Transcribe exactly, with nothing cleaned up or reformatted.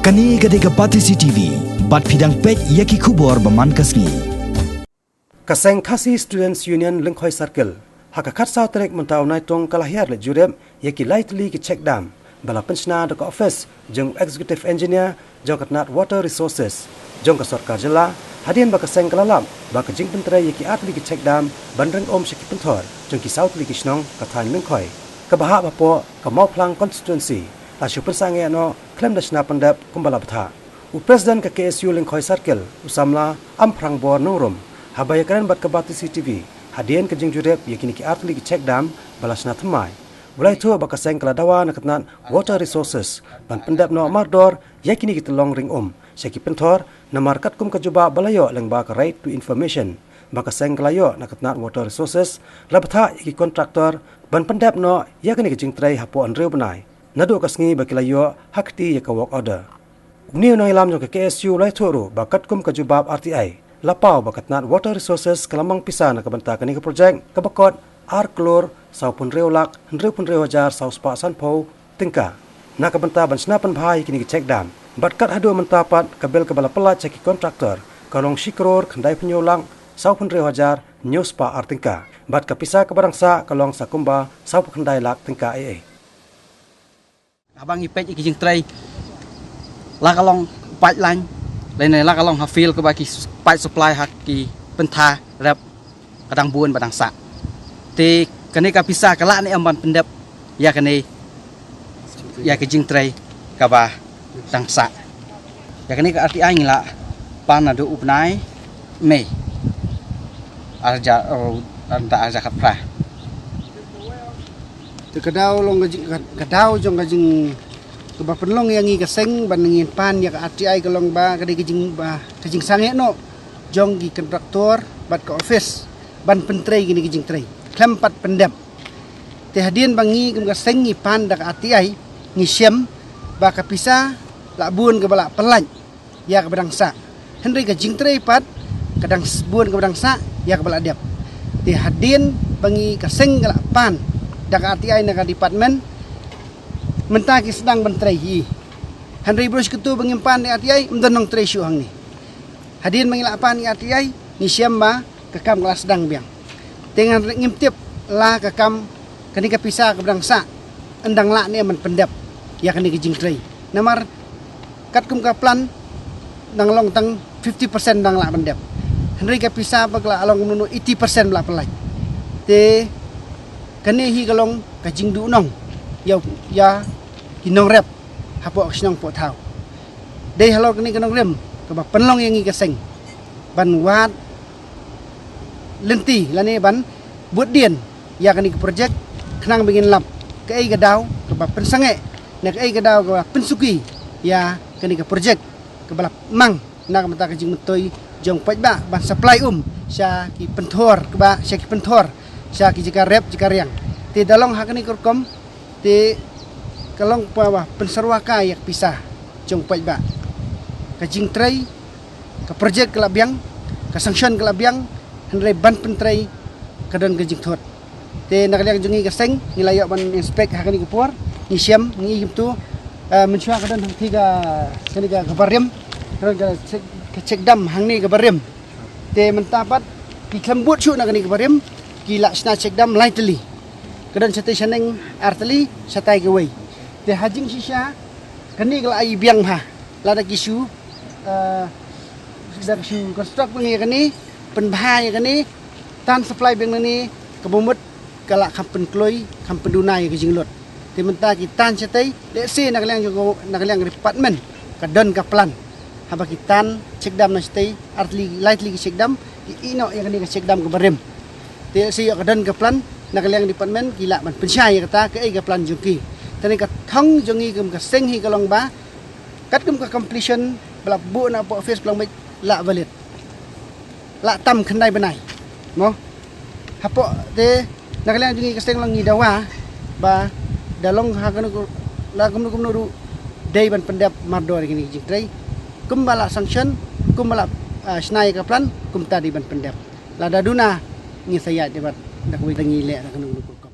Kane ka dei ka Batesi T V, bad phi dang peit ïa ki khubor ba man ka sngi. Ka seng Khasi Students Union Lyngkhoi Circle, ha ka khatsaw tarik mynta u Naitung ka la hiar leit jurip ïa ki lai tylli ki check dam ba la pynshna da ka office jong Executive Engineer jong ka tnat Water Resources jong ka sorkar jylla, hadien ba ka seng ka la lap ba ka jingpyntrei ïa ki ar tylli ki check dam ban ring um sha ki pynthor jong ki saw tylli ki shnong ka thaiñ Lyngkhoi, kaba hap hapoh ka Mawphlang constituency, la shu pynsangeh noh khlem da shna pyndep kumba la bthah. U President ka K S U Lyngkhoi Circle, u samla Amprangbor Nongrum, haba ïakren bad ka Batesi T V hadien ka jingjurip ïa kine ki ar tylli ki check dam ba la shna thymmai, u la ïathuh ba ka seng ka la dawa na ka tnat Water Resources ban pyndep noh mardor ïa kine ki tyllong ring um sha ki pynthor, namar katkum ka jubab ba la ïoh lyngba ka Right to Information ba ka seng ka la ïoh na ka tnat Water Resources, la bthah ïa ki contractor ban pyndep noh ïa kane ka jingtrei hapoh hynriew bnai naduh ka sngi ba ki la ïoh ha kti ïa ka work order. Une u nongïalam jong ka K S U u la ïathuh ruh ba katkum ka jubab R T I, la paw ba ka tnat Water Resources ka la mang pisa na ka bynta kane ka project kaba kot ar klur saw phew hynriew lak hynriew phew hynriew hajar saw spah sanphew tyngka na ka bynta ban shna pynbha ïa kine ki check dam. Bad kat haduh mynta pat ka bill kaba la pyllait sha ki contractor ka long shi klur khyndai phew hynñiew lak saw phew hynriew hajar hynñiew spah ar tyngka. Bad ka pisa kaba dang sah ka long sa kumba saw phew khyndai lak tyngka ei ei. Haba ngi peit ïa ki jingtrei, la ka long pipeline, lane la ka long ha field kaba ki pipe supply ha ki pynthor rep, ka dang bun ba dang sah. Te kane ka pisa ka lah ne em ban pyndep ïa kane, ïa ka jingtrei kaba dang sah. Ïa kane ka R T I ngi la pan naduh u bnai Mei ar hajar, oh, ar hajar khatphra. Te ka daw long ka jing, ka, ka daw jong ka jing kaba pynlong ïa ngi ka seng ban ngin pan ïa ka R T I ka long ba ka dei ka jing, ba ka jingsangeh noh jong ki kontraktor bad ka office ban pyntrei kine ki jingtrei khlem pat pyndep. Te hadien ba ngi kum ka seng ngi pan da ka R T I, ngi shem ba ka pisa la bun kaba la pyllait ïa kaba dang sah. Hynrei ka jingtrei pat ka dang s-, bun kaba dang sah ïa kaba la dep. Te hadien ba ngi ka seng ka la pan da ka R T I na ka department, mynta ki sdang ban trei hi. Hynrei baroh shi kyntu ba ngim pan da ka R T I, ym don nongtrei shuh hangne. Hadien ba ngi la pan da ka R T I, ngi shem ba ka kam ka la sdang biang. Te ngan re-, ngim tip la ka kam, kane ka pisa kaba dang sah yn dang lah ne em ban pyndep ïa kane ka jingtrei. Namar katkum ka plan dang long tang fifty percent dang lah pyndep. Hynrei ka pisa ba ka la long kumno eighty percent ba la pyllait. Te kane hi ka long ka jingduhnong ïa, ïa ki nongrep hapoh ka shnong poh thaw. Dei halor kane ka nongrim kaba pynlong ïa ngi ka seng ban wad lynti lane ban bud dien ïa kane ka project, khnang ba ngin lap kaei ka daw kaba pynsangeh, ne kaei ka daw kaba pynsuki ïa kane ka project kaba la mang na ka bynta ka jingmyntoi jong paidbah ban supply um sha ki pynthor kaba, sha ki pynthor, sha ki jaka rep jaka riang. Te da long ha kane ka rukom te ka long kaba pynsyrwa kai ïa ka pisa jong paidbah. Ka jingtrei, ka project ka la biang, ka sanction ka la biang, hynrei ban pyntrei ka don ka jingthut. Te na ka liang jong ngi ka seng ngi la ïoh ban inspect ha kane ka por, ngi shem, ngi im tu, eh, mynshuwa ka don hangtei ka, kane ka, ka barim, ka don ka check, ka check dam hangne ka barim. Te mynta pat ki khlem bud shuh na kane ka barim, ki la shna check dam lai tylli. Ka don shatei shaneng ar tylli, shatai kawei. Te ha jingshisha kane ka la ai biang bha. Lada ki shu, eh, da ki shu construct biang ïa kane, pynbha ïa kane, tan supply biang nangne, kaba mut ka la kham pynkloi, kham pynduna ïa ka jinglut. Te mynta ki tan shatei, lehse na ka liang jong, na ka liang department ka don ka plan. Haba ki tan check dam na shatei, ar tylli, lai tylli ki check dam, ki ïeh noh ïa kane ka check dam kaba rim. Te lehse ïoh ka don ka plan, na ka liang department ki lah ban pynshai ïa kata, kaei ka plan jong ki. Te kane ka thong jong ngi kum ka seng hi ka long ba katkum ka completion ba la buh na poh phase ba long beit la valid. La tam khyndai bnai. Mo. Hapoh te na ka liang jong ngi ka seng long ngi dawa ba da long ha kano ko, la kumno kumno ruh dei ban pyndep mardor ïa kine ki jingtrei. Kumba la sanction, kumba la, ah, shna ïa ka plan, kumta dei ban pyndep. Lada duna ngi sa ïaid dei ban da kawei da ngi leh da kano kano ko.